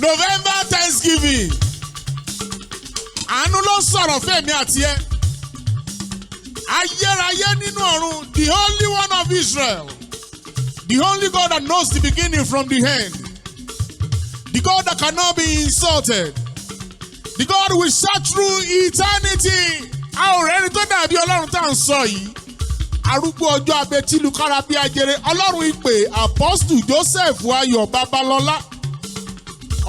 November Thanksgiving. Àánú ló sọ̀rọ̀ fún èmi àti ẹ. Ayérayé nínú ọ̀run, the Holy One of Israel, the only God that knows the beginning from the end, the God that cannot be insulted, the God who sat through eternity. A ò rẹ́ni tó dàbí Ọlọ́run tá à ń sọ yìí. Arúgbó ọjọ́ abẹ́tílu kára bí ajere, Ọlọ́run ìpè Apostle Joseph Ayọ̀ Babalọ́lá.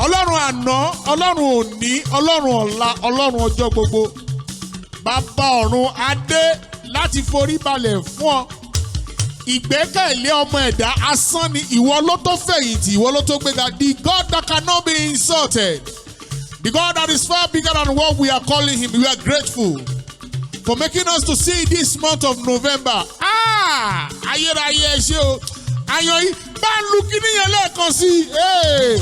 Ọlọ́run àná, Ọlọ́run òní, Ọlọ́run ọ̀la, Ọlọ́run ọjọ́ gbogbo. Bàbá ọ̀run adé láti forí balẹ̀ fún ọ. Ìgbẹ́kẹ̀lé ọmọ ẹ̀dá asán ni. Ìwọ ló tó fẹ̀yìntì, ìwọ ló tó gbéga. The God that cannot be insulted, the God that is far bigger than what we are calling him. We are grateful for making us to see this month of November. Ah, ayérayé, ẹ ṣé o. Àyàn yìí bá ń lu kíní yẹn lẹ́ẹ̀kan sí i. Hey.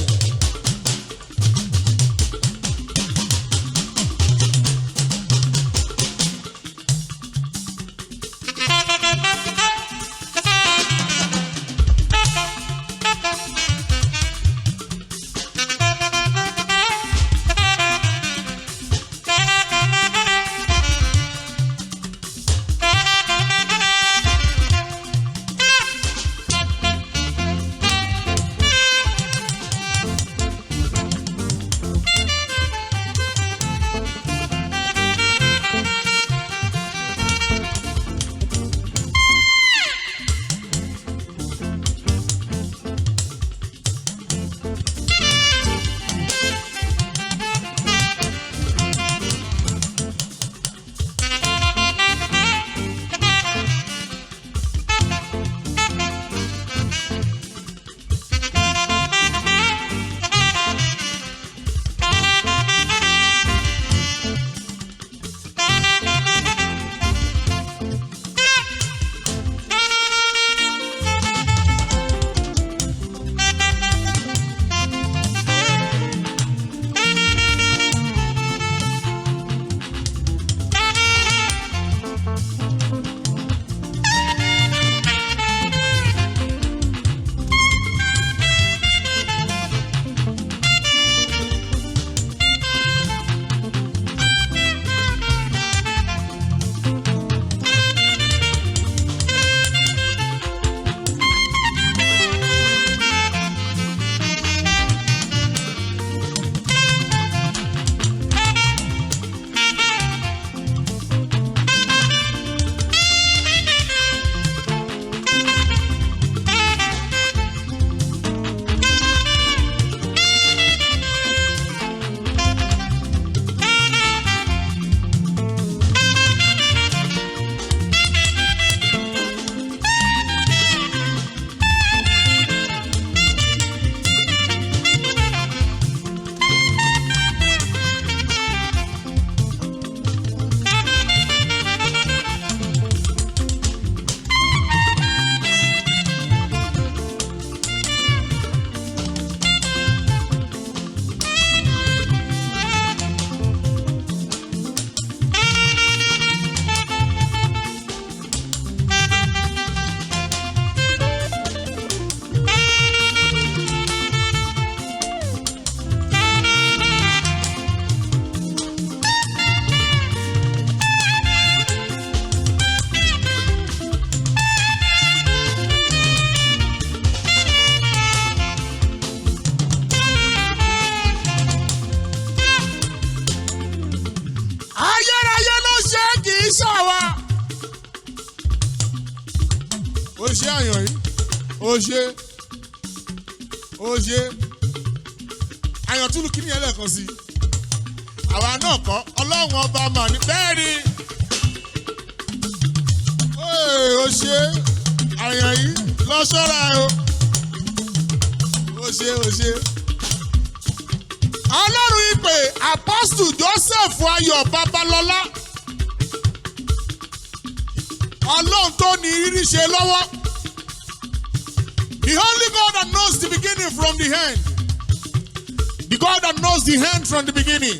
Ayérayé ló ṣe é, kì í ṣàwa. Ó ṣe àyàn yìí, ó ṣe, ó ṣe àyàn túlù kí nìyẹn lẹ́ẹ̀kan sí i. Àwa náà kọ́, Ọlọ́run ọba mà ní bẹ́ẹ̀ ni. Ó ṣe àyàn yìí, lọ ṣọ́ra o. Ó ṣe, ó ṣe. Ọlọ́run ìpè Apostle Joseph Ayọ̀ Babalọ́lá, Ọlọ́run tó ní rírí ṣe lọ́wọ́, the only God that knows the beginning from the end, the God that knows the end from the beginning.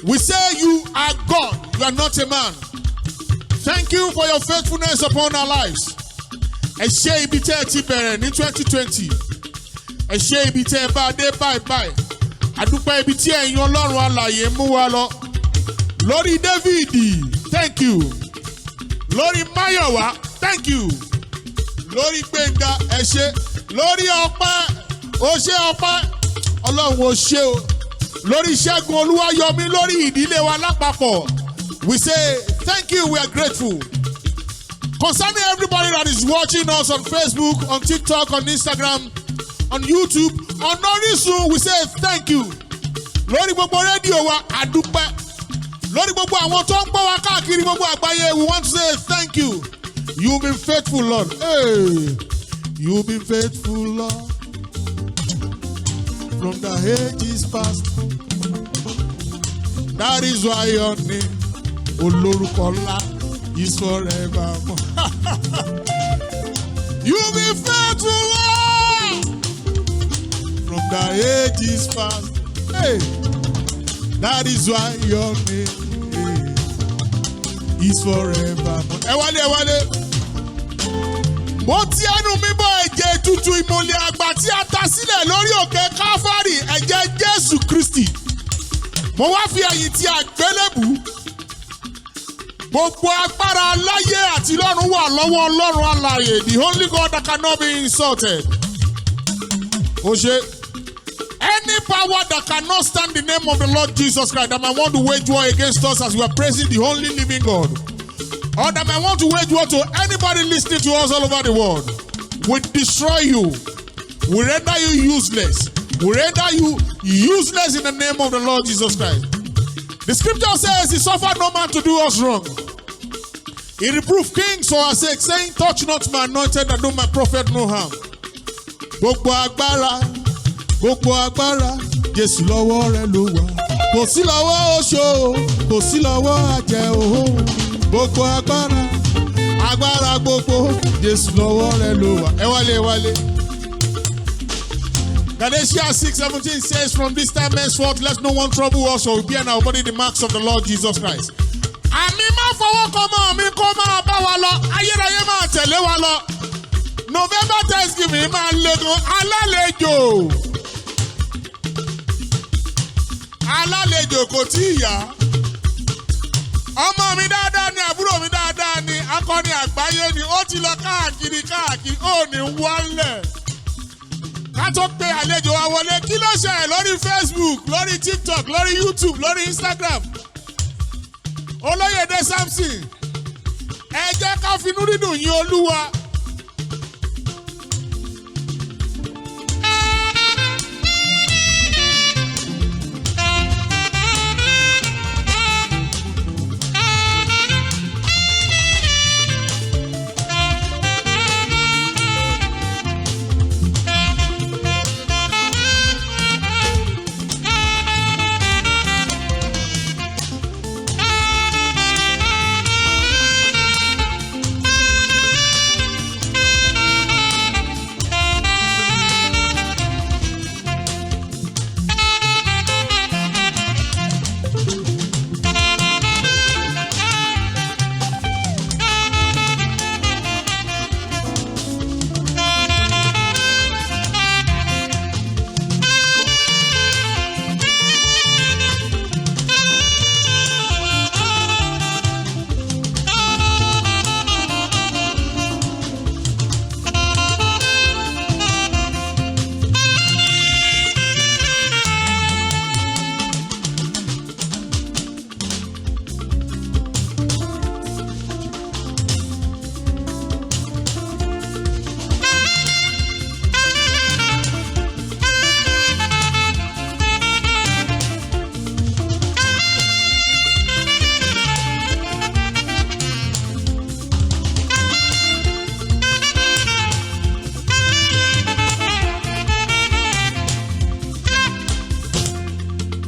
We say you are God, you are not a man. Thank you for your faithfulness upon our lives. Ẹ ṣe ibi tẹ́ ẹ ti bẹ̀rẹ̀ ní 2020, ẹ ṣe ibi tẹ́ ẹ bá dé báyìí báyìí. Àdúpẹ́ ibi tí ẹ̀yin Ọlọ́run alàyè mú wa lọ. Lórí David, thank you. Lórí Máyọ̀wá, thank you. Lórí Gbẹ̀ngà, ẹ ṣé. Lórí Ọpẹ́, ó ṣé Ọpẹ́, Ọlọ́run ó ṣé o. Lórí Ṣẹ́gun Olúwayọ̀mí, lórí ìdílé wa lápapọ̀. We say thank you, we are grateful. Concerning everybody that is watching us on Facebook, on TikTok, on Instagram, on YouTube, on Orisun, we say thank you. Lórí gbogbo rédíò wa, àdúpẹ́. Lórí gbogbo àwọn tó ń gbọ́ wa káàkiri gbogbo àgbáyé, we want to say thank you. You've been faithful, Lord. Hey, you've been faithful, Lord. From the ages past. That is why your name, Olórúkọ ńlá, is forevermore. You've been faithful, Lord. From the ages past. Hey, that is why your name, hey, is forevermore. Ẹ wálé, ẹ wálé. Mo ti ẹnu mi bọ ẹ̀jẹ̀ ètùtù ìmùlẹ̀ àgbà tí a ta sílẹ̀ lórí òkè Káfárì, ẹ̀jẹ̀ Jésù Kristi. Mo wá fi ẹ̀yìn ti àgbélébù. Gbogbo agbára láyé àti lọ́run wà lọ́wọ́ Ọlọ́run alààyè, the only God that cannot be insulted. Ó ṣe. Any power that cannot stand the name of the Lord Jesus Christ, that might want to wage war against us as we are praising the only living God, or that might want to wage war to anybody listening to us all over the world, will destroy you, will render you useless, will render you useless in the name of the Lord Jesus Christ. The scripture says he suffered no man to do us wrong. He reproved kings for our sake, saying, "Touch not my anointed and do my prophet no harm." Gbogbo agbára, gbogbo agbára, Jésù, lọ́wọ́ rẹ ló wà. Kò sí lọ́wọ́ oṣó, kò sí lọ́wọ́ àjẹ́ o. Gbogbo agbára, agbára gbogbo, Jésù, lọ́wọ́ rẹ ló wà. Ẹ wálé, ẹ wálé. Galatians 6:17 says, "From this time henceforth, let no one trouble us or bear in our body the marks of the Lord Jesus Christ." Àmì máa fọwọ́ kan mọ́ mi kó máa bá wa lọ, ayérayé máa tẹ̀lé wa lọ. November Thanksgiving máa le gan, alálejò. Alálejò kò tí ì yá. Ọmọ mi dáadáa ni, àbúrò mi dáadáa ni, akọni àgbáyé ni, ó ti lọ káàkiri káàkiri, ó ní wálẹ̀. Ká tó pe àlejò wa wọlé, kí ló ṣẹlẹ̀ lórí Facebook, lórí TikTok, lórí YouTube, lórí Instagram? Olóyèdè Samson, ẹ jẹ́ ká finú dídùn yìn Olúwa.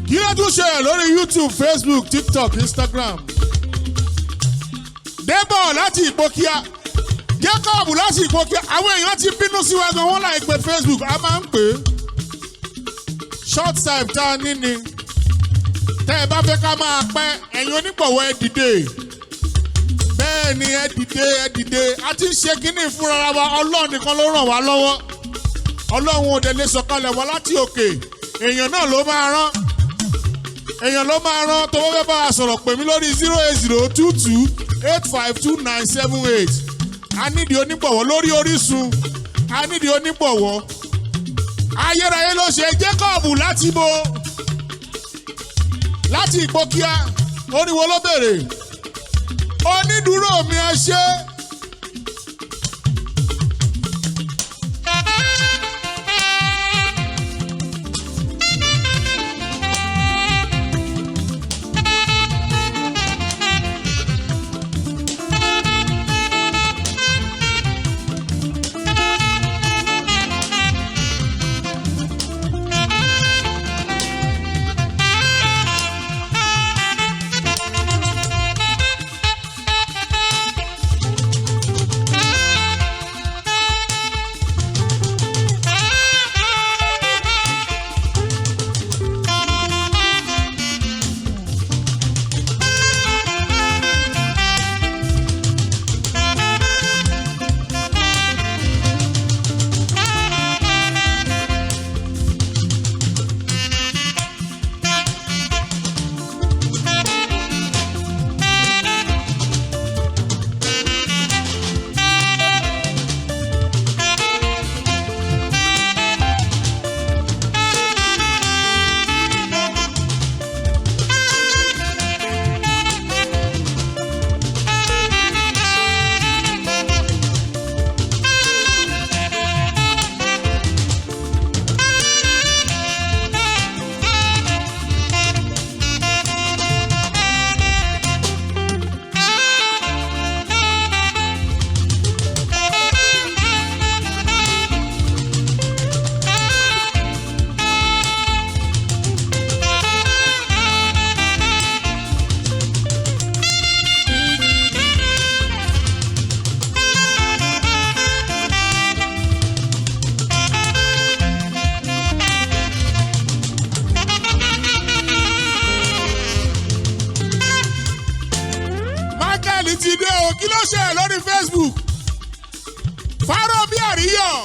Kí ló tún ṣe lórí YouTube, Facebook, TikTok, Instagram? Débọ̀ láti Ìpókíà, Jacob láti Ìpókíà, àwọn èèyàn ti bínú sí wa gan, wọ́n láì pé Facebook a máa ń pè é. Short time tá a ní ni. Tẹ́ ẹ bá fẹ́ ká máa pẹ́, ẹ̀yin onígbọ̀wọ́, ẹ dìde. Bẹ́ẹ̀ ni, ẹ dìde, ẹ dìde. A ti ń ṣe kínní fúnra wa, Ọlọ́run nìkan ló ràn wá lọ́wọ́. Ọlọ́run ò dẹ̀ lè sọ̀kalẹ̀ wá láti òkè. Èèyàn náà ló máa rán, èèyàn ló máa rán. Tó bá fẹ́ bá a sọ̀rọ̀, pè mí lórí 08022852978. A nídìí onígbọ̀wọ́ lórí Orísun, a nídìí onígbọ̀wọ́. Ayérayé ló ṣe Jacob láti bo láti Ìpókíà. Oríwo ló béèrè onídùúró mi, ẹ ṣe. Michael ti dé o. Kí ló ṣe lórí Facebook? Fárọ́bí Àríyọ̀,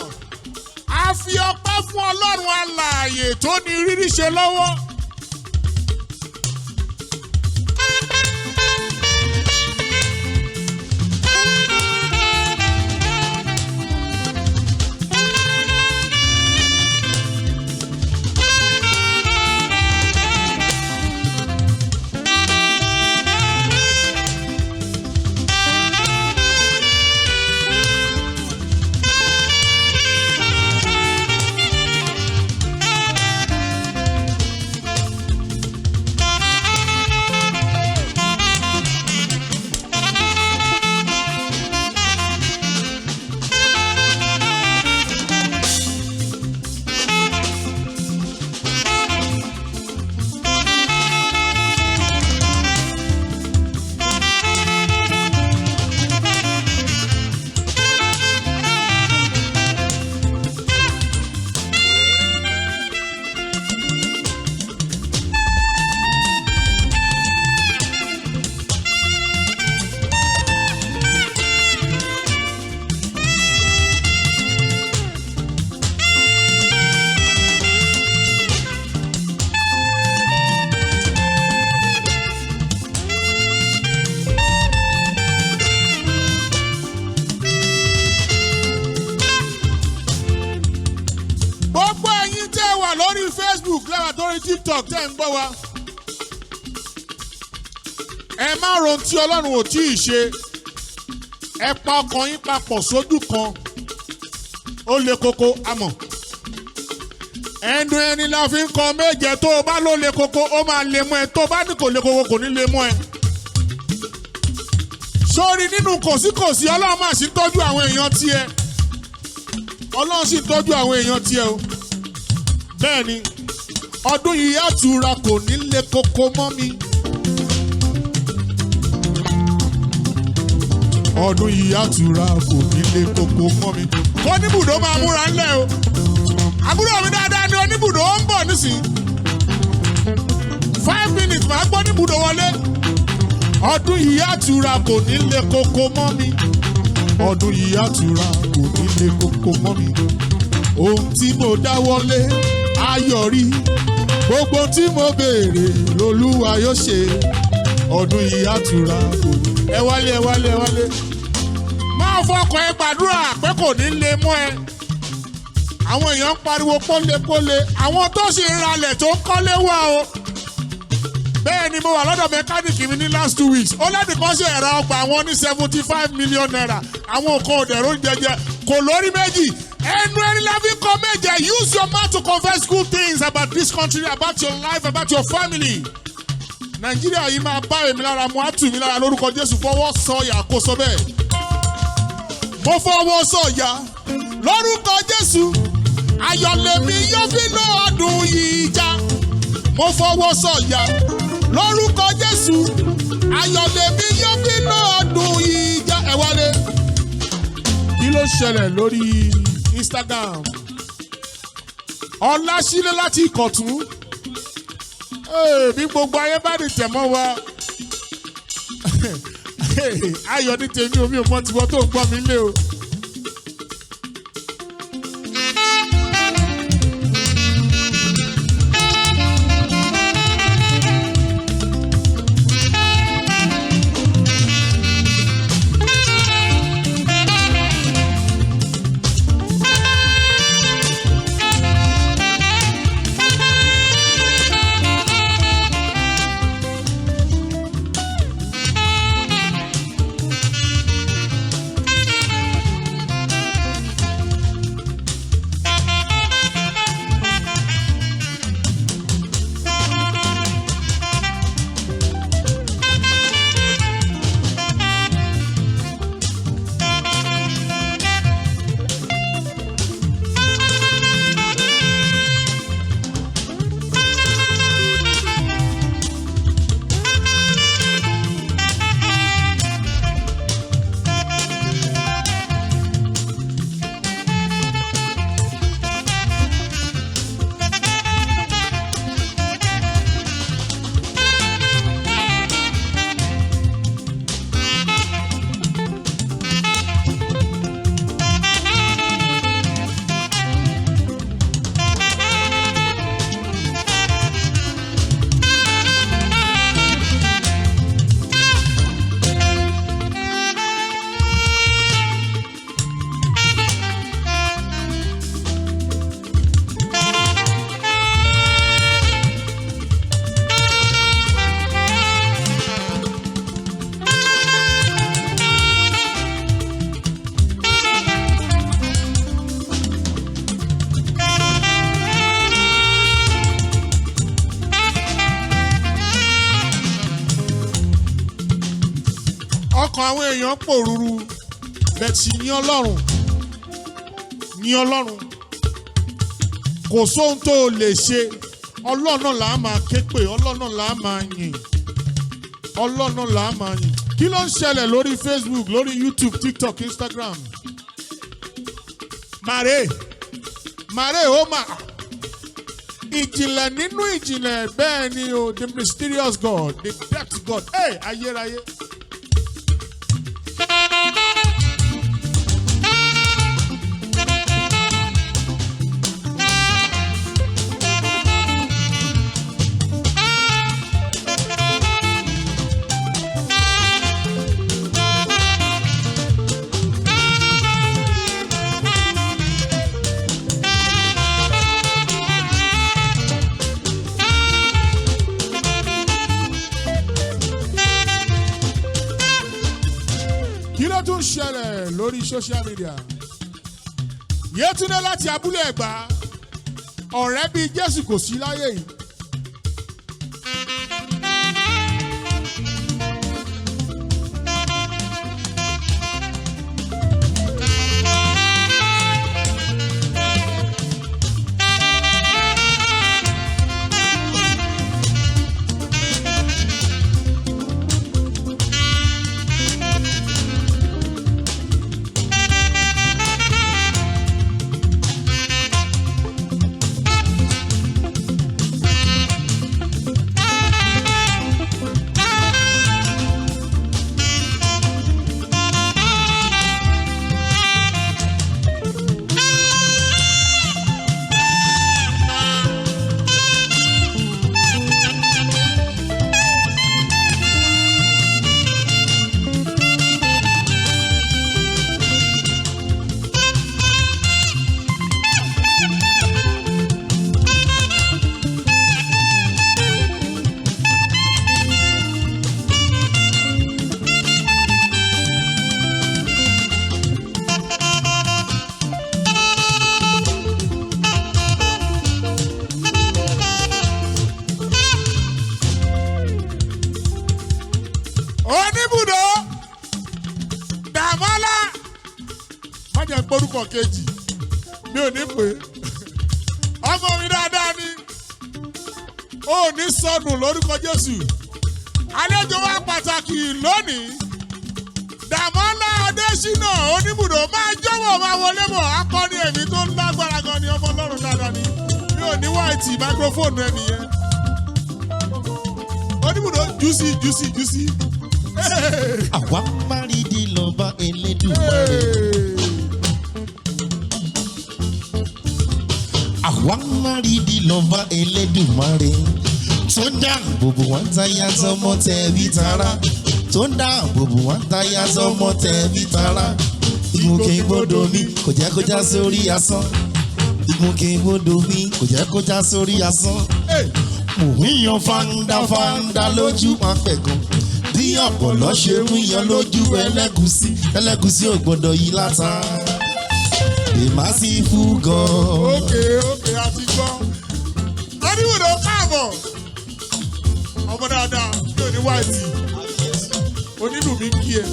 a fi ọpẹ́ fún Ọlọ́run alààyè tó ní rírí ṣe lọ́wọ́. Gbogbo ẹ̀yin tẹ́ wà lórí Facebook, lẹ́wà lórí TikTok tẹ́ ń gbọ́ wa, ẹ má ron tí Ọlọ́run ò tí ì ṣe. Ẹ pa ọkàn yín papọ̀ sójú kan. Ó le koko amọ̀, ẹnu ẹni la fi ń kọ méje. Tó o bá ló le koko, ó máa le mọ́ ẹ. Tó o bá ní kò le koko, kò ní le mọ́ ẹ. Sórí nínú kòsíkòsí, Ọlọ́run máa sì ń tọ́jú àwọn èèyàn tiẹ̀. Ọlọ́run sì ń tọ́jú àwọn èèyàn tiẹ̀ o. Bẹ́ẹ̀ ni, ọdún yìí àtúra kò ní le koko mọ́ mi. Ọdún yìí àtúra kò ní le koko mọ́ mi. Oníbùdó máa múra ńlẹ̀ o. Àbúrò mi dáadáa ni oníbùdó, ó ń bọ̀ nísìnyí. 5 minutes, máa gbọ́ níbùdó wọlé. Ọdún yìí àtúra kò ní le koko mọ́ mi. Ọdún yìí àtúra kò ní le koko mọ́ mi. Ohun tí mo dáwọ́lé Ayọ̀rí. Gbogbo tí mo béèrè lolúwa yóò ṣe. Ọdún yìí àtúrà kò ní. Ẹ wálé, ẹ wálé, ẹ wálé. Máa fọkàn ẹ gbàdúrà pé kò ní lè mọ́ ẹ. Àwọn èèyàn ń pariwo pólépólé. Àwọn tó sì ń ralẹ̀ tó ń kọ́lé wà o. Bẹ́ẹ̀ ni, mo wà lọ́dọ̀ mẹkáníìkì mi ní last 2 weeks. Ó lẹ́nìkan ṣe ẹ̀rọ ọgbà àwọn ní ₦75 million. Àwọn nǹkan òdẹ̀rọ̀ jẹjẹ kò lórí méjì. Ẹnu ẹni la fi kọ méje. Use your mouth to confess good things about this country, about your life, about your family. Nàìjíríà yìí máa bá èmi lára mu, á tù mí lára lórúkọ Jésù. Fọwọ́ sọ̀yà kó sọ bẹ́ẹ̀. Mo fọwọ́ sọ̀yà lórúkọ Jésù. Ayọ̀lẹ̀mí yóò fi lọ ọdún yìí já. Mo fọwọ́ sọ̀yà lórúkọ Jésù. Ayọ̀lẹ̀mí yóò fi lọ ọdún yìí já. Ẹ wálé. Kí ló ṣẹlẹ̀ lórí Instagram? Ọlásílẹ̀ láti Ìkọ̀tún. Bí gbogbo ayé bá ní tẹ̀mọ́ wa, ayọ̀ ní tèmi, omi ò mọ tiwọ́ tó ń gbọ́ mi lé o. Ọkàn àwọn èèyàn pòrúurú bẹ̀tì ní Ọlọ́run, ní Ọlọ́run. Kò sóhun tó o lè ṣe. Ọlọ́run náà là á máa ké pè, Ọlọ́run náà là á máa yìn, Ọlọ́run náà là á máa yìn. Kí ló ń ṣẹlẹ̀ lórí Facebook, lórí YouTube, TikTok, Instagram? Màrè màrè ó mà ìjìnlẹ̀ nínú ìjìnlẹ̀. Bẹ́ẹ̀ ni o, the mysterious God, the depth God. Hey, ayérayé. Kí ló tún ṣẹlẹ̀ lórí social media? Yétúndé láti Abúlé Ẹ̀gbá. Ọ̀rẹ́ bíi Jésù kò sí láyé yìí. Má jẹ́ gbórúkọ kejì, mi ò ní pè é. Ọmọ mi dáadáa ni, ó ní sọnù lórúkọ Jésù. Àlejò wa pàtàkì lónìí, Dàmọ́lá Adésínà Oníbùdó, máa jọ̀wọ́ máa wọlé bọ̀. Akọni ẹ̀mí tó lágbára gan ni, ọmọ Ọlọ́run dáadáa ni. Mi ò ní wáìtì microphone ẹ nìyẹn. Oníbùdó, jùsì jùsì jùsì. Àwa márìdí lọ́ba Elédùmarè. Àwa márìdí lọ́ba Elédùmarè. Tó ń dáàbò bò wá táyà tọmọ tẹbí tará. Tó ń dáàbò bò wá táyà tọmọ tẹbí tará. Ìgbòkègbodò mi kò jẹ́ kó já sórí asán. Ìgbòkègbodò mi kò jẹ́ kó já sórí asán. Mò ń yan fanda fanda lójú apẹ̀gàn. Bí ọ̀pọ̀lọ́ ṣe ń yan lójú ẹlẹ́gùsí, ẹlẹ́gùsí ò gbọ́dọ̀ yí láta. The merciful God. Okay, a ti gbọ́. Oníbùdó, káàbọ̀. Ọmọ dáadáa, mi ò ní wáìtì. Onílù mi kí ẹ.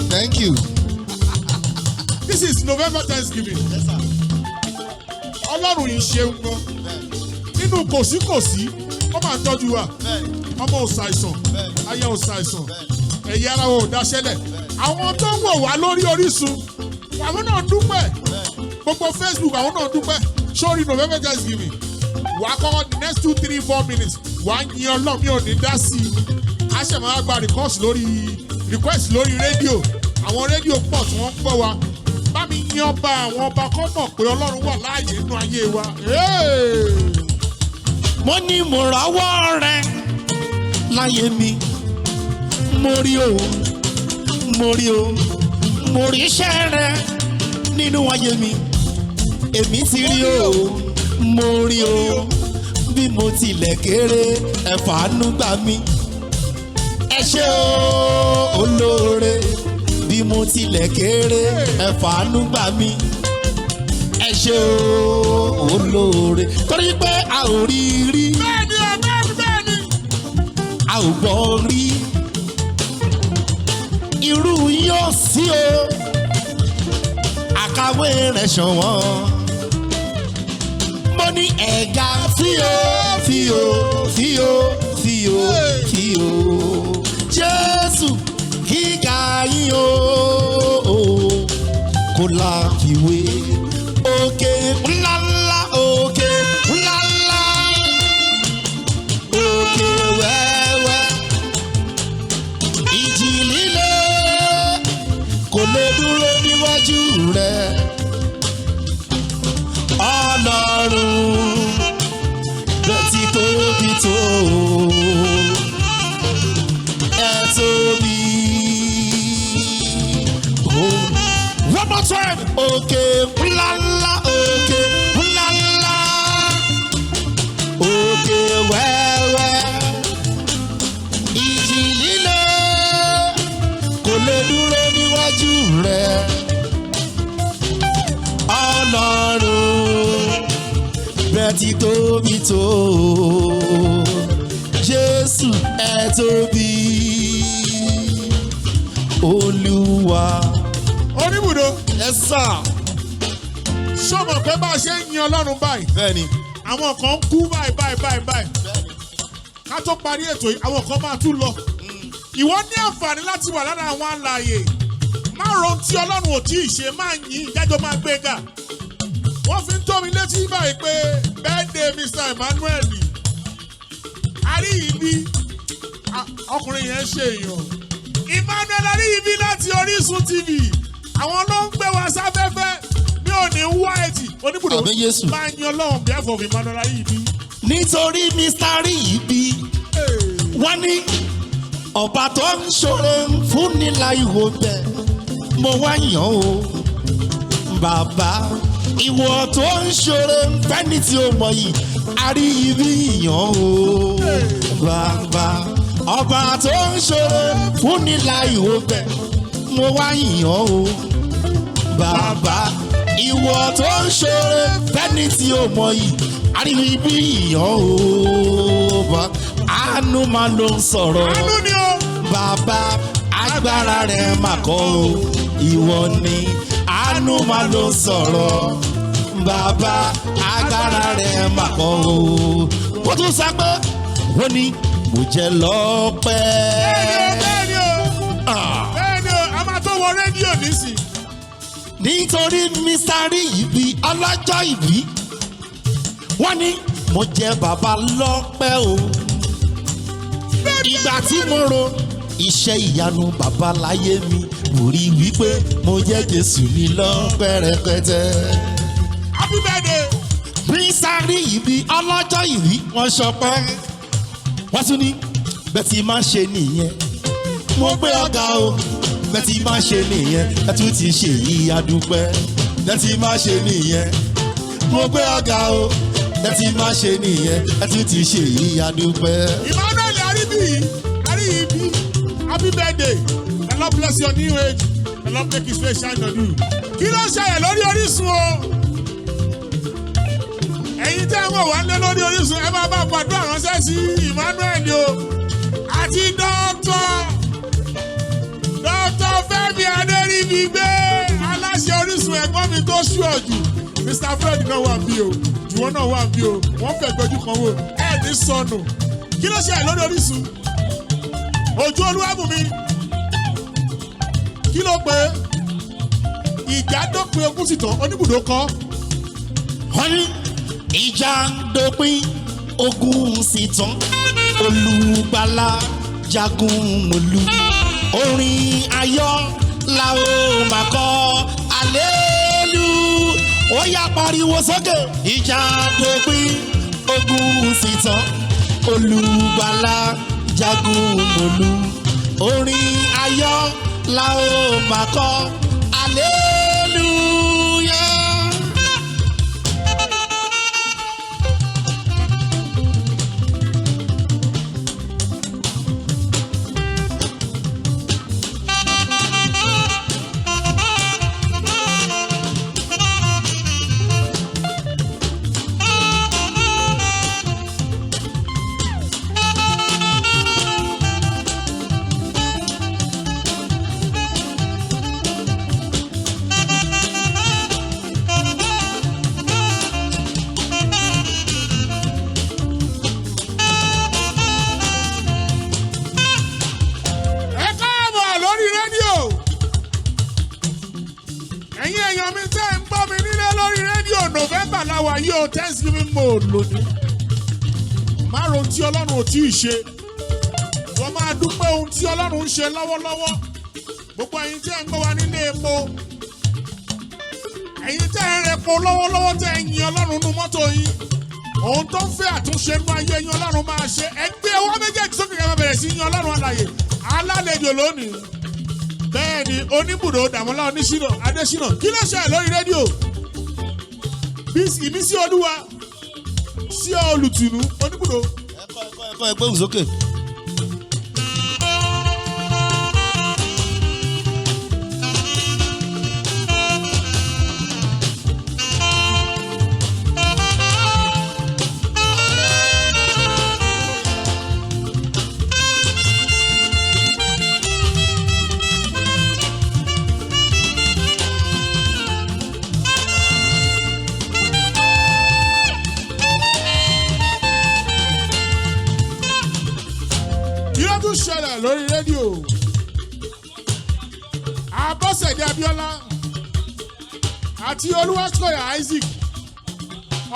Thank you. This is November Thanksgiving. Ọlọ́run yìí ṣeun gan. Nínú kòsíkòsí, ó máa ń tọ́jú wa. Ọmọ ò ṣàìsàn, aya ò ṣàìsàn, ẹ̀yà ara wọn ò daṣẹ́lẹ̀. Àwọn tó ń wò wá lórí Orísun, àwọn náà dúpẹ́. Gbogbo Facebook, àwọn náà dúpẹ́. Sórí November Thanksgiving, wàá kọ́kọ́ the next 2, 3, 4 minutes, wàá yin Ọlọ́run, mi ò ní dá sí i. A ṣẹ̀ máa gba request lórí rédíò. Àwọn rédíò pọ̀ tí wọ́n ń gbọ́ wa. Bá mi yin ọba àwọn ọba kọ́ mọ̀ pé Ọlọ́run wà láàyè nínú ayé wa. Hey! Mo ní mo rọ́wọ́ rẹ láyé mi. Mo rí o, mo rí o, mo rí iṣẹ́ rẹ nínú ayé mi. Èmi ti rí o, mo rí o, bí mo tilẹ̀ kéré, ẹ fàánú gbà mí. Ẹ ṣé o, olóore, bí mo tilẹ̀ kéré, ẹ fàánú gbà mí. Ẹ ṣé o, olóore, torí pé a ò rí rí, Bẹ́ẹ̀ni o, bẹ́ẹ̀ni, bẹ́ẹ̀ni. a ò gbọ́ rí irú yóò sí o, àkàwé rẹ̀ ṣọ̀wọ́n. Mo ní ẹ̀ga fíò fíò fíò fíò fíò, Jésù, gíga yín o, kò láfiwé. Òkè ńláńlá, òkè ńláńlá, òkè wẹ́wẹ́, ìjì líle kò lè dúró níwájú rẹ̀. Ọlọ́run rẹ̀ ti tóbi tó, ẹ tóbi. Oh. One more time. Òkè ńláńlá, òkè ńláńlá, òkè wẹ́wẹ́, ìjì líle kò lè dúró níwájú rẹ̀. Ọlọ́run bẹ́ẹ̀ ti tóbi tó, Jésù, ẹ tóbi, Olúwa. Oníbùdó, Yes, sir. ṣó mọ̀ pé bá a ṣe ń yin Ọlọ́run báyìí, Bẹ́ẹ̀ni. àwọn kan ń kú báyìí báyìí báyìí báyìí? Ká tó parí ètò yìí, àwọn kan máa tún lọ. Ìwọ ní àǹfààní láti wà lára àwọn alààyè. Má ro ohun tí Ọlọ́run ò tí ì ṣe, máa yìn ìjájọ́, máa gbé ga. Wọ́n fi ń tó mi létí báyìí pé birthday Mr. Emmanuel Aríyìbí, ọkùnrin yẹn ṣe èèyàn. Emmanuel Aríyìbí láti Orísun TV, àwọn ló ń gbé wa sáfẹ́fẹ́. Mi ò ní wá ẹtì. Oníbùdó, Àmín Jésù. máa yan Ọlọ́run behalf of Emmanuel Aríyìbí. Nítorí Mr. Aríyìbí, wọ́n ní ọba tó ń ṣoore fún nílà ìwò bẹ́ẹ̀, mo wá yàn ó. Bàbá, ìwọ tó ń ṣoore fẹ́ni tí ó mọ̀ yìí, Aríyìbí yàn ó. Bàbá, ọba tó ń ṣoore fún nílà ìwò bẹ́ẹ̀, mo wá yàn ó. Bàbá, ìwọ tó ń ṣoore fẹ́ni tí ó mọ̀ yìí, Aríyìbí yàn ó. Bá àánú máa ló ń sọ̀rọ̀. Àánú ni o. Bàbá, agbára rẹ̀ mà kọ́ o, ìwọ ni àánú. Ìyanu máa ló ń sọ̀rọ̀, bàbá agbára rẹ̀ mà pọ̀ o. Ó tún sọ pé ó ní mo jẹ́ lọ́pẹ́. Bẹ́ẹ̀ni o, bẹ́ẹ̀ni o, a máa tó wọ rédíò nísìn. Nítorí Mr. Ìbí ọlọ́jọ́ ìbí, wọ́n ní mo jẹ́ bàbá lọ́pẹ́ o. Ìgbà tí mo ro iṣẹ́ ìyanu bàbá láyé mi, mo rí wípé mo jẹ́ Jésù mi lọ́pẹ́ rẹpẹtẹ. Happy birthday. Mr. Ìbí ọlọ́jọ́ ìbí, wọ́n ṣọpẹ́, wọ́n tún ní bẹ́ẹ̀ tí máa ń ṣe nìyẹn, mo gbé ọ̀gá o. Bẹ́ẹ̀ tí máa ń ṣe nìyẹn, ẹ tún ti ṣe yìí, adúpẹ́. Bẹ́ẹ̀ tí máa ń ṣe nìyẹn, mo gbé ọ̀gá o. Bẹ́ẹ̀ tí máa ń ṣe nìyẹn, ẹ tún ti ṣe yìí, adúpẹ́. Emmanuel Aribi, Aribi, happy birthday. The Lord bless your new age. The Lord make his face shine on you. Kí ló ń ṣẹlẹ̀ lórí Orísun o? Ẹ̀yin tẹ́ ń wò wá lé lórí Orísun, ẹ máa bá gbàdúrà ránṣẹ́ sí Emmanuel o. Àti Dr. Fẹ́mi Adéríbigbé, aláṣẹ Orísun, ẹ̀gbọ́n mi tó ṣú ọ̀jù. Mr. Fred náà wà bí o, Jùwọ́n náà wà bí o, wọ́n fẹ́ gbẹ́jú kan wò, ẹ̀ ní sọnù. Kí ló ṣẹlẹ̀ lórí Orísun? Ojú Olúwàbùnmi, kí ló pé ìjà dópin, ogún sì tán, oníbùdó kọ́. Wọ́n ní ìjà ń dópin, ogun sì tán, olùgbàlà jagun mọ̀lú, orin ayọ̀ la ó máa kọ, àlélú. Ó yá, pariwo sókè. Ìjà dópin, ogun sì tán, olùgbàlà jagun mọ̀lú, orin ayọ̀ la ó máa kọ, àlélúyà. Ẹ káàbọ̀ lórí rédíò. Ẹ̀yin èèyàn mi tẹ́ ń gbọ́ mi nílé lórí rédíò, November láwa yìí o, Thanksgiving mode lónìí. Má ro ohun tí Ọlọ́run ò tí ì ṣe. Wọ́n máa dúpẹ́ ohun tí Ọlọ́run ń ṣe lọ́wọ́lọ́wọ́. Gbogbo ẹ̀yin tẹ́ ń gbọ́ wa nílé epo, ẹ̀yin tẹ́ ń repo lọ́wọ́lọ́wọ́, tẹ́ ń yin Ọlọ́run nínú mọ́tò yín. Ohun tó ń fẹ́ àtúnṣe nínú ayé yín, Ọlọ́run máa ṣe. Ẹ gbé ọwọ́ méjèèjì sókè kẹ́ máa bẹ̀rẹ̀ sí yin Ọlọ́run alàyè. Alálejò lónìí. Bẹ́ẹ̀ ni, oníbùdó Dàmọ́lá Oníṣínà Adésínà. Kí ló ṣẹlẹ̀ lórí rédíò? Bí ìmísí Olúwa sí olùtùnú, oníbùdó. Ẹ̀kọ́ ẹ̀kọ́ ẹ̀kọ́, ẹgbẹ́ òsókè. Kí ló tún ṣẹlẹ̀ lórí rédíò? Abọ́sẹ̀dé Abíọ́lá àti Olúwaṣọ́yà Isaac,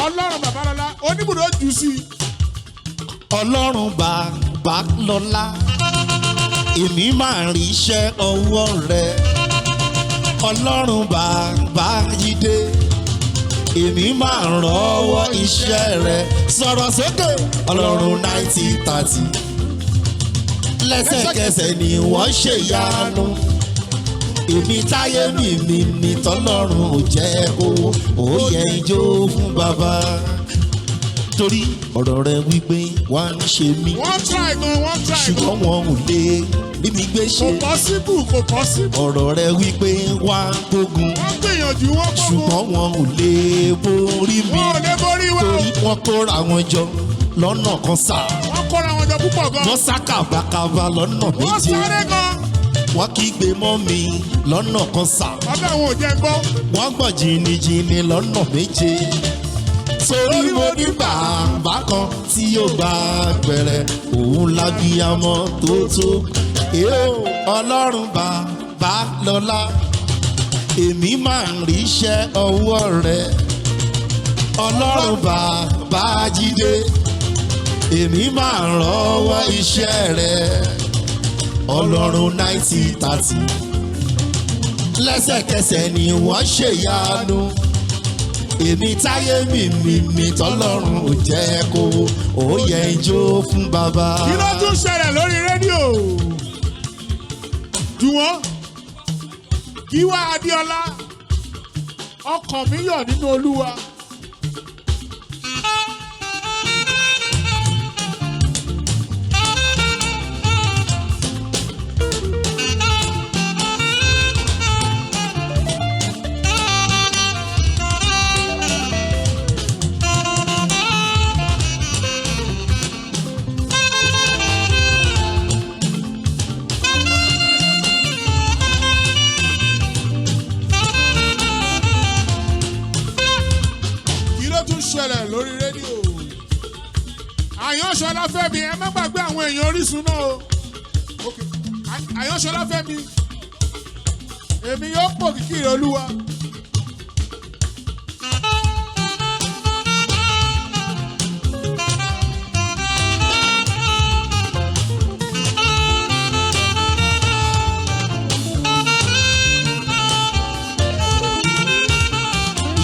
Ọlọ́run Babalọ́lá, oníbùdó jù sí i. Ọlọ́run bàbá lọ́lá, èmi máa rí iṣẹ́ ọwọ́ rẹ. Ọlọ́run bàbá jídé, èmi máa rọ́wọ́ iṣẹ́ rẹ. Sọ̀rọ̀ sókè. Ọlọ́run 1930, lẹ́sẹ̀kẹsẹ̀ ni wọ́n ṣe yanu. Èmi táyé mi mi mi tọ́lọ́run ò jẹ́ owó, ó yẹ ijó fún bàbá, torí ọ̀rọ̀ rẹ wípé wá ń ṣe mí. Wọ́n try gan, wọ́n try gan. Ṣùgbọ́n wọn ò lè bí mi gbé Kò ṣe. possible, kò possible. Ọ̀rọ̀ rẹ wípé wá gbógun. Wọ́n gbìyànjú, wọ́n gbógun. Ṣùgbọ́n wọn ò lè borí mi. Wọn ò lè borí wa. Torí wọ́n kóra wọn jọ lọ́nà kan sá. Wọ́n kóra wọn jọ púpọ̀ gan. Wọ́n sá kàbàkàbà lọ́nà Wọ́n méje. sáré gan. Wọ́n kígbe mọ́ mi lọ́nà kan sà. Ọlọ́run ò jẹ́ gbọ́. Wọ́n gbọ̀n jìnnìjìnnì lọ́nà méje. Torí mo ní bàbá kan tí yóò gba pẹ̀rẹ̀, òun lábíyamọ tó tó. Èó Ọlọ́run bàbá lọ́lá, èmi máa ń ríṣẹ́ ọwọ́ rẹ̀. Ọlọ́run bàbá jíde, èmi máa ń rọ́wọ́ iṣẹ́ rẹ̀. Ọlọ́run 1930, lẹ́sẹ̀kẹsẹ̀ ni wọ́n ṣèyanu. Èmi táyé mi mi mi tọ́lọ́run ò jẹ́ kó ó yẹ ijó fún bàbá. Kí ló tún ṣẹlẹ̀ lórí rédíò? Jùwọ́n Gíwá Adéọlá, ọkàn mi yọ̀ nínú Olúwa. Kí ló tún ṣẹlẹ̀ lórí rédíò? Àyànṣọlá Fẹ́mi, ẹ má gbàgbé àwọn èèyàn Orísun náà o. Ok, Àyànṣọlá Fẹ́mi, èmi yóò pò kìkì rẹ̀ Olúwa.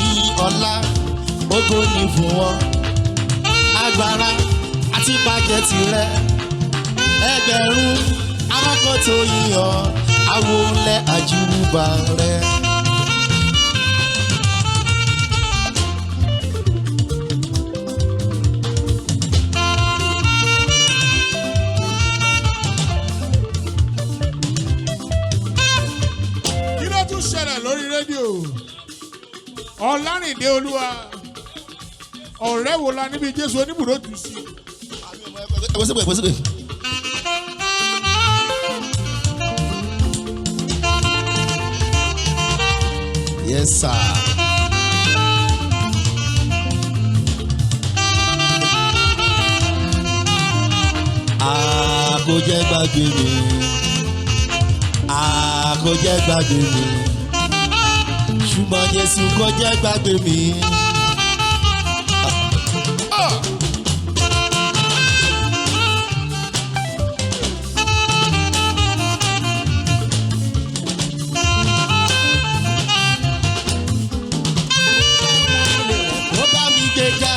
Iyì ọlá ògo ni fún wọn, agbára àti bàjẹ́ tirẹ̀. Ẹgbẹ̀rún àwọn kan tó yíyan àwòlẹ̀ àjùbà rẹ̀. Kí ló tún ṣẹlẹ̀ lórí rédíò? Ọlárìndé Olúwa, ọ̀rẹ́ wo la níbi Jésù oníbùdó tù sí? Ẹgbẹ́ sípò, ẹgbẹ́ sípò. Yes, sir. Àkójẹ́ gbàgbé mi, àkójẹ́ gbàgbé mi, ṣùgbọ́n Jésù kò jẹ́ gbàgbé mi. Kó bá mi gbéga,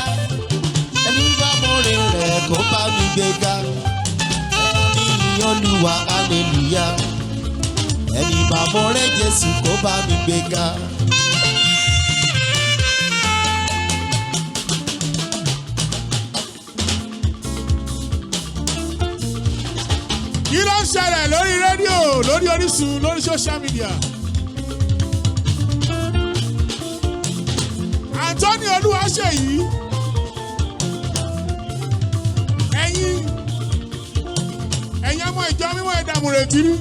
ẹni bá mọ̀rẹ́ rẹ̀ kó bá mi gbéga. Ẹni Olúwa, hallelujah, ẹni bá mọ̀rẹ́ Jésù kó bá mi gbéga. Kí ló ń ṣẹlẹ̀ lórí rédíò, lórí Orísun, lórí social media? Anthony Olúwaṣèyí, ẹ̀yin ọmọ ìjọ mímọ́ ìdààmú rẹ̀ tìrí.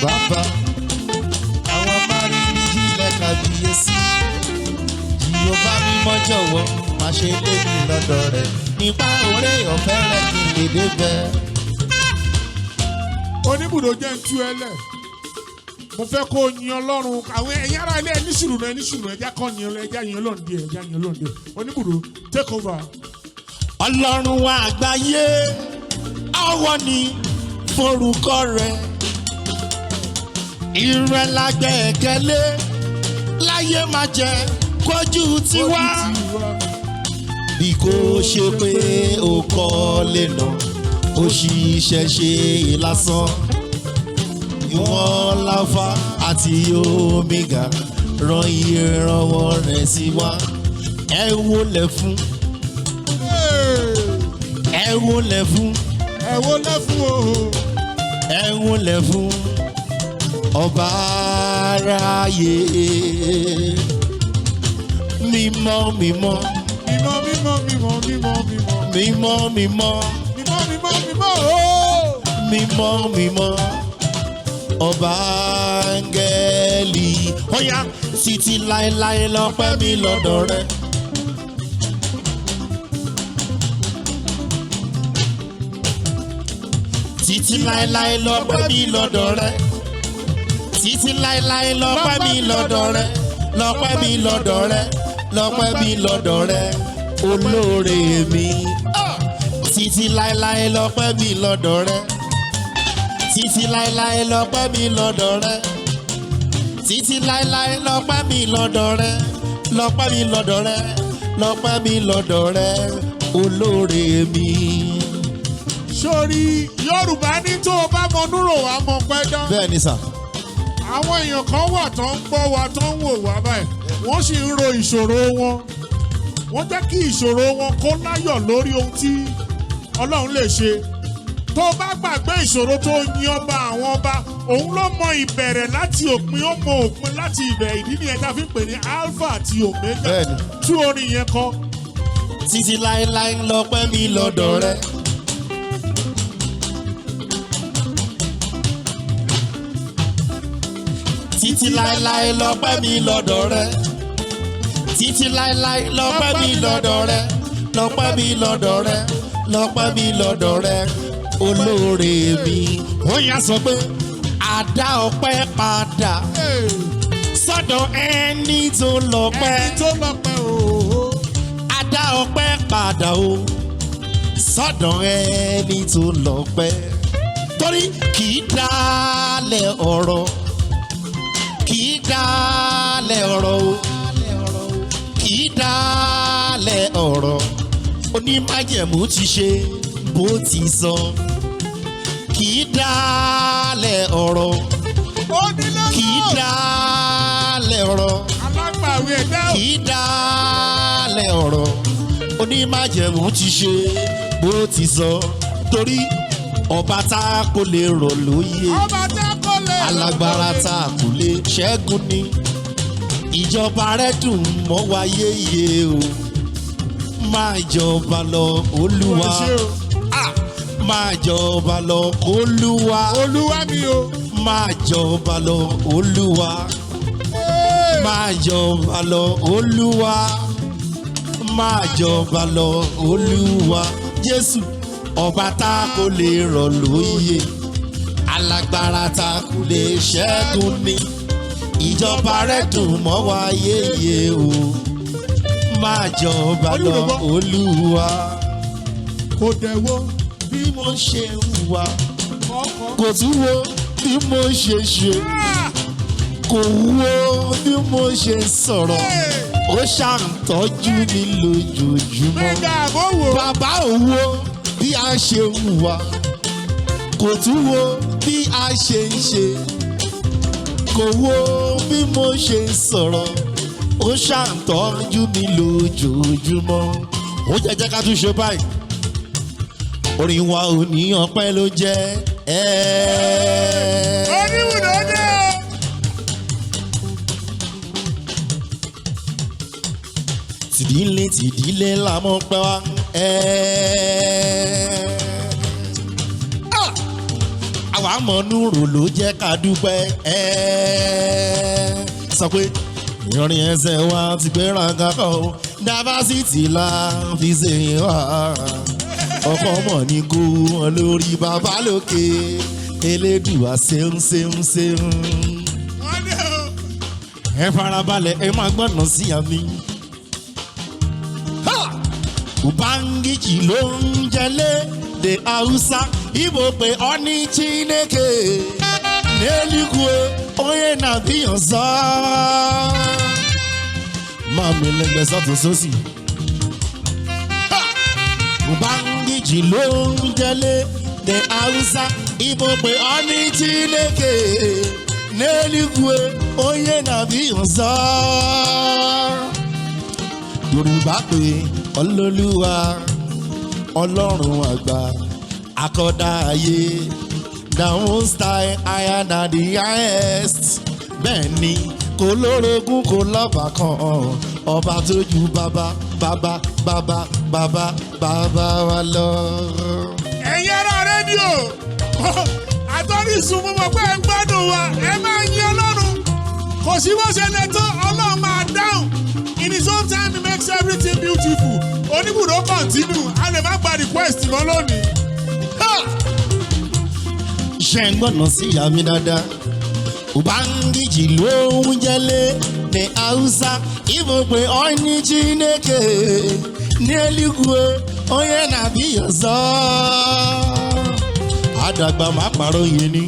Bàbá àwọn máa rí jílẹ̀ kàbíyèsí, Jèhófà mímọ́ jọ̀wọ́ má ṣe lé mi lọ́dọ̀ rẹ̀, nípa oore ọ̀fẹ́ rẹ̀ kí n lè débẹ̀. Oníbùdó jẹ́ ń tú ẹ lẹ̀. Mo fẹ́ kó o yin Ọlọ́run. Àwọn ẹ̀yin ará ilé, ẹni sùúrù náà, ẹni sùúrù, ẹja kọ́ yin Ọlọ́run, ẹja yin Ọlọ́run díẹ̀, ẹja yin Ọlọ́run díẹ̀. Oníbùdó, take over. Ọlọ́run àgbáyé, ọwọ́ ni forúkọ rẹ̀, ìrẹ́ lágbẹ̀kẹ̀lé láyé má jẹ́ kójú tiwa, bí kò ṣe pé ó kọ́ lè nà ó ṣiṣẹ́ ṣe lásán. Ìwọ̀n láfa àti omega, ran ìrànwọ́ rẹ̀ sí wa. Ẹ wólẹ̀ fún, ẹ wólẹ̀ fún, Ẹ wólẹ̀ fún o. Ẹ wólẹ̀ fún. Ọba aráyé. Mímọ́ mímọ́. Mímọ́ mímọ́ mímọ́ mímọ́ mímọ́. Mímọ́ mímọ́. Mímọ́ mímọ́ mímọ́ ooo. Mímọ́ mímọ́. Ọba áńgẹ́lì. Ó yá, títí láéláé lọ́pẹ́ mi lọ́dọ̀ rẹ. Títí láéláé lọ́pẹ́ mi lọ́dọ̀ rẹ. Títí láéláé lọ́pẹ́ mi lọ́dọ̀ rẹ. Lọ́pẹ́ mi lọ́dọ̀ rẹ. Lọ́pẹ́ mi lọ́dọ̀ rẹ. Olóore mi. Títí láéláé lọ́pẹ́ mi lọ́dọ̀ rẹ. Títí láéláé lọ́pẹ́ mi lọ́dọ̀ rẹ. Títí láéláé lọ́pẹ́ mi lọ́dọ̀ rẹ. Lọ́pẹ́ mi lọ́dọ̀ rẹ. Lọ́pẹ́ mi lọ́dọ̀ rẹ. Olóore mi. Sórí Yorùbá ní tó o bá mọ núrò wá mọ pẹ́ dán. Bẹ́ẹ̀ ni sà. Àwọn èèyàn kan wà tó ń gbọ́ wa, tó ń wò wá báyìí. Wọ́n sì ń ro ìṣòro wọn. Wọ́n jẹ́ kí ìṣòro wọn kó láyọ̀ lórí ohun tí Ọlọ́run lè ṣe. Tó o bá gbàgbé ìṣòro tó yin ọba àwọn ọba, òun ló mọ ìbẹ̀rẹ̀ láti òpin, ó mọ òpin láti ìbẹ̀rẹ̀. Ìdí nìyẹn tá a fi ń pè ní Alpha àti Omega. Bẹ́ẹ̀ni. Tú orin yẹn kọ. Títí láéláé lọ́pẹ́ mi lọ́dọ̀ rẹ. Títí láéláé lọ́pẹ́ mi lọ́dọ̀ rẹ. Títí láéláé lọ́pẹ́ mi lọ́dọ̀ rẹ. Lọ́pẹ́ mi lọ́dọ̀ rẹ. Lọ́pẹ́ mi lọ́dọ̀ rẹ. Olóore mi. Ó yá, sọ pé àdá ọpẹ́ padà sọ́dọ̀ ẹni tó lọ́pẹ́. Ẹni tó lọ́pẹ́ ooo. A dá ọpẹ́ padà o sọ́dọ̀ ẹni tó lọ́pẹ́, torí kì í dálẹ̀ ọ̀rọ̀, kì í dálẹ̀ ọ̀rọ̀ o, kì í dálẹ̀ ọ̀rọ̀. Onímájẹ̀mú ti ṣe bó ti sọ, kì í dálẹ̀ ọ̀rọ̀. Onílé Kì í náà. dálẹ̀ ọ̀rọ̀. Alágbàwí ẹ̀dá. Kì í dálẹ̀ ọ̀rọ̀. Onímájẹ̀mú ti ṣe bó ti sọ, torí ọba tá a kò lè rọ̀ lóyè. Ọba tá kò lè. Alágbára tá a kò lè ṣẹ́gun ni. Ìjọba rẹ̀ dùn mọ́ wa yéye o. Máa jọba lọ, Olúwa. Ṣé o. Ah! Máa jọba lọ, Olúwa. Olúwa mi o. Máa jọba lọ, Olúwa. Máa jọba lọ, Olúwa. Máa jọba lọ, Olúwa Jésù. Ọba tá kò lè rọ̀ lóyè, alágbára tá kò lè ṣẹ́gun ni. Ìjọba rẹ̀ dùn mọ́ wa yéye o. Máa jọba lọ, Olúwa. Kò dẹ̀wọ́. Bí mo ṣe ń wà, Kọ́kọ́. kò tún wo bí mo ṣe ṣe, kò wo bí mo ṣe sọ̀rọ̀, ó ṣàǹtọ́jú mi lójoojúmọ́. Gbẹ̀ngà àbọ̀wò. Bàbá ò wo bí a ṣe ń wà, kò tún wo bí a ṣe ń ṣe, kò wo bí mo ṣe ń sọ̀rọ̀, ó ṣàǹtọ́jú mi lójoojúmọ́. Ó jẹ́ jẹ́ ká tún ṣe báyìí. Orin wa ò ní ọpẹ́ ló jẹ́ ẹ́ẹ́. Oníwùdó dé o. Tìdílé tìdílé la mọ̀ pẹ́ wá. Ẹ́ẹ́. Ah! Àwa mọ̀ núrò ló jẹ́ ká dúpẹ́. Ẹ́ẹ́. Sọ pé ìrìn ẹsẹ̀ wa ti gbéra kakọ́ o, diversity la fi ṣe wá. Ọkọ mọ̀ ní kú wọn lórí bàbá lókè. Elédùà ṣeun ṣeun ṣeun. Wọ́n dé o. Ẹ farabalẹ̀, ẹ máa gbọ́nà sí àmì. Ubangiji ló ń jẹlé de Hausa, Igbo pé ọ ní Chineke n'eluigwe onye na-abịa ọzọ. Máa mi lẹ́gbẹ̀ẹ́ sọ́tún sósì. Ubangiji ló ń jẹlé de Hausa, Igbo pé ọ ní Chineke n'eluigwe onye na-abịa ọzọ. Yorùbá pé Ọlọ́lúwa, Ọlọ́run àgbà, akọ́dá ayé. The Most High, higher than the highest. Bẹ́ẹ̀ ni kò lórogún, kò lọ́ba kan, ọba tó ju bàbá bàbá bàbá bàbá bàbá wa lọ. Ẹ̀yin ará rédíò àtọ́rísun, mo mọ̀ pé ẹ ń gbádùn wa. Ẹ máa yin Ọlọ́run. Kò sí bó ṣe lè tó, Ọlọ́run máa dáhùn. In his own time, he makes everything beautiful. Oníbùdó continue, a lè má gba request mọ́ lónìí. Ha! Ṣe ń gbọ́nà sí ìyá mi dáadáa. Ubangiji ló ń jẹ́lé ní Hausa, Igbo pé ọ́ní Chineke n'eluigwe onye na-abịa ọzọ. Àdàgbà má pàrọ̀ yẹn ni.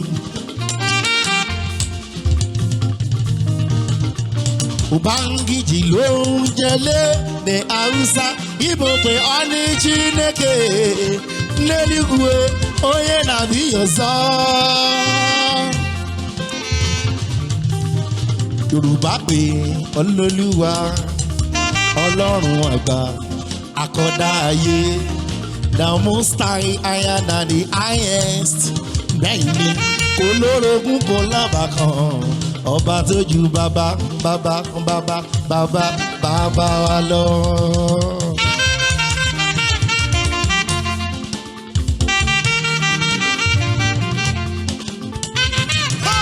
Ubangiji ló ń jẹ́lé ní Hausa, Igbo pé ọ́ní Chineke n'eluigwe onye na-abịa ọzọ. Yorùbá pé Olólùwà, Ọlọ́run àgbà, àkọ́dá ayé, the Most High, higher than the highest. Bẹ́ẹ̀ ni kò lórogún, kò lábàkan, ọba tó ju bàbá bàbá bàbá bàbá bàbá wa lọ. Ha!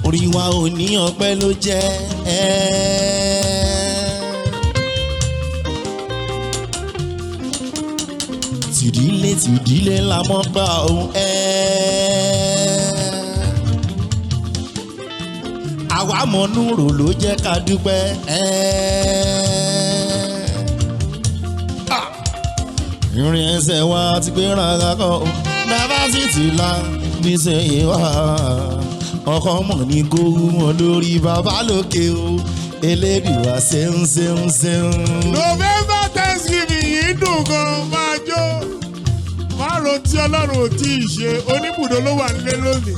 Orí wa ò ní ọpẹ́ ló jẹ́ ẹ́. Tìdílé tìdílé la mọ́ gbà òun ẹ́. Àwa mọ̀nú rò ló jẹ́ ká dúpẹ́ ẹ́. Ìrìn ẹsẹ̀ wa ti gbé rárá kan o. Dávásìtì la ní sẹ́yìn wá. Ọkọ mọ̀ ní kó wọn lórí bàbá lókè o. Elédùà ṣeun ṣeun ṣeun. November Thanksgiving yìí dùn gan, máa jó. Márùn tí Ọlọ́run ò tí ì ṣe, oníbùdó ló wà nílé lónìí.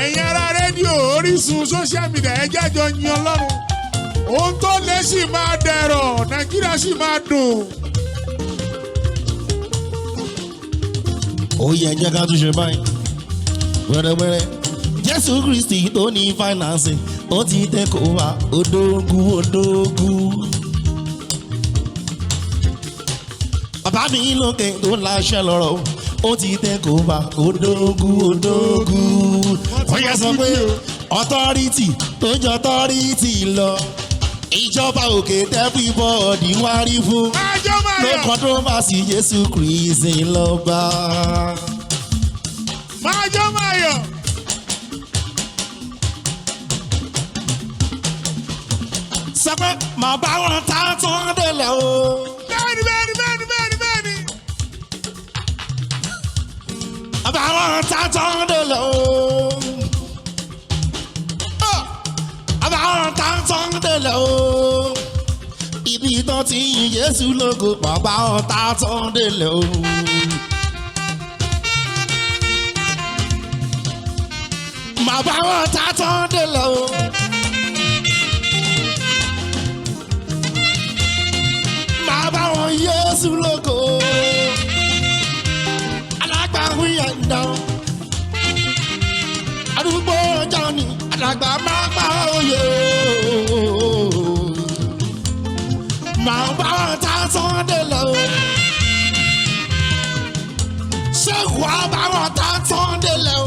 Ẹ̀yin ará rédíò Orísun, social media, ẹ jẹ́ jọ yin Ọlọ́run. Ohun tó lé sì máa dẹ̀rọ̀, Nàìjíríà sì máa dùn. Ó yẹ jẹ́ ká tún ṣe báyìí wẹ́rẹ́wẹ́rẹ́. Jésù Kristi tó ní finance, ó ti tẹ́ kó wa odógún odógún. Bàbá mi lókè tó láṣẹ lọ́rọ̀, ó ti tẹ́ kó wa odógún odógún. Ó yẹ sọ pé authority tó jọ authority lọ, ìjọba òkè everybody wá rí fún Máa jó, máa no yọ̀. controversy, Jésù Kristi lọ́ba. Máa jó, máa yọ̀. Sọ pé màá bá wọn tá tán délẹ̀ o. Bẹ́ẹ̀ni, bẹ́ẹ̀ni, bẹ́ẹ̀ni, bẹ́ẹ̀ni, bẹ́ẹ̀ni. Màá bá wọn tá tán délẹ̀ o. Ah! Màá bá wọn tá tán délẹ̀ o. Ibi tán ti yin Jésù lógo, màá bá wọn tá tán délẹ̀ o. Màá bá wọn tá tán délẹ̀ o. Màá bá wọn Jésù lógo. Alágbàwí ẹ̀dá. Arúgbó ọjọ́ ni àdàgbà máa pa òye. Màá bá wọn tá Sunday lọ. Ṣé wàá bá wọn tá Sunday lọ?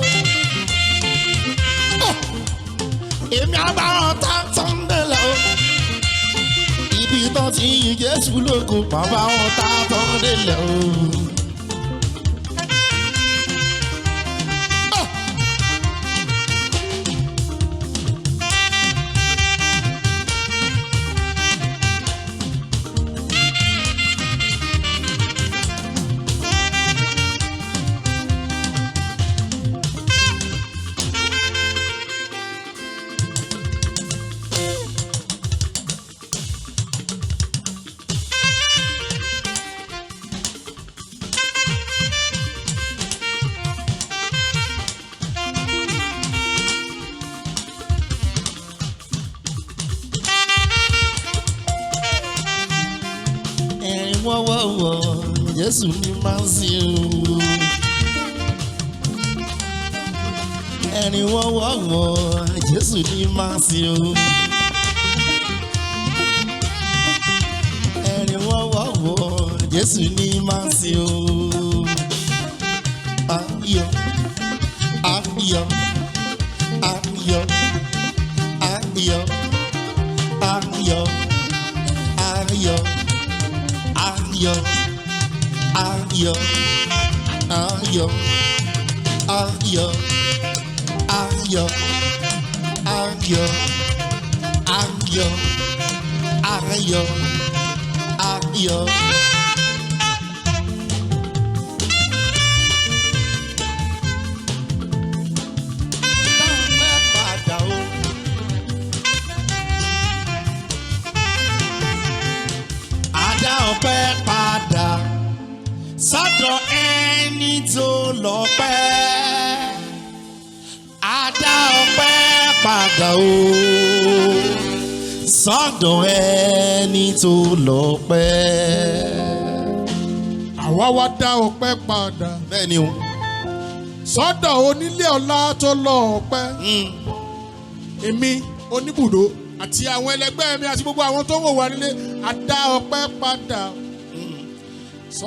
Èmi á bá wọn tá Sunday lọ. Ibi tán ti yin Jésù lógo, màá bá wọn tá Sunday lọ. Oh! Wọ́wọ́wọ́, Jésù ní máa ń sìn o. Ẹ̀rín wọ́wọ́wọ́, Jésù ní máa ń sìn o. Ẹ̀rín wọ́wọ́wọ́, Jésù ní máa ń sìn o. Ayọ̀, ayọ̀, ayọ̀, ayọ̀, ayọ̀, ayọ̀, ayọ̀, ayọ̀, ayọ̀, ayọ̀, ayọ̀, ayọ̀, ayọ̀, ayọ̀, ayọ̀. Dáńpẹ́ padà o. Adá ọpẹ́ padà sọ́dọ̀ ẹni tó lọ́pẹ́. Adá ọpẹ́ padà o sọ́dọ̀ ẹni tó lọ́pẹ́. Àwa wá dá ọpẹ́ padà Bẹ́ẹ̀ ni o. sọ́dọ̀ onílé ọlá tó lọ ọpẹ́. Èmi oníbùdó àti àwọn ẹlẹgbẹ́ mi àti gbogbo àwọn tó ń wò wá nílé, a dá ọpẹ́ padà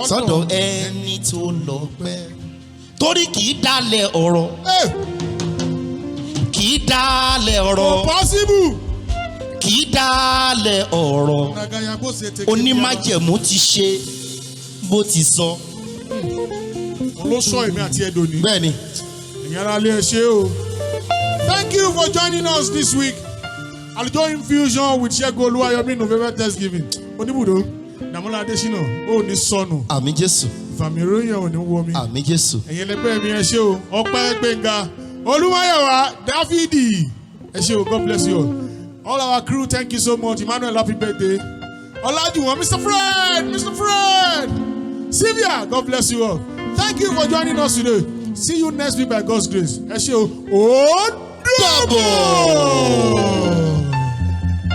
Sọ́dọ̀ ẹni tó lọ́pẹ́. Torí kì í dalẹ̀ ọ̀rọ̀, kì í dalẹ̀ ọ̀rọ̀, Possible. kì í dalẹ̀ ọ̀rọ̀. Nàgàyà bó ṣe tèké. Onímájẹ̀mú ti ṣe bó ti sọ. Òun ló sọ èmi àti ẹdùn ní. Bẹ́ẹ̀ni. Ẹ̀yin ará ilé, ẹ ṣé o. Thank you for joining us this week. Àlùjọ Infusion with Ṣẹ́gun Olúwayọ̀mí, November Thanksgiving. Oníbùdó Dàmọ́lá Adésínà, ó ní sọnù. Àmín Jésù. Ìfàmì ìròyìn ò ní wọ mi. Àmín Jésù. Ẹ̀yin ẹlẹgbẹ́ mi, ẹ ṣé o. Ọpẹ́ Gbẹ̀ngà Olúmáyọ̀wá Dáfídì, ẹ ṣé o. God bless you all. All our crew, thank you so much. Emmanuel, happy birthday. Ọlájúwọ̀n, Mr. Fred, Mr. Fred, Sylvia, God bless you all. Thank you for joining us today. See you next week by God's grace. Ẹ ṣé o, ó dàbọ̀.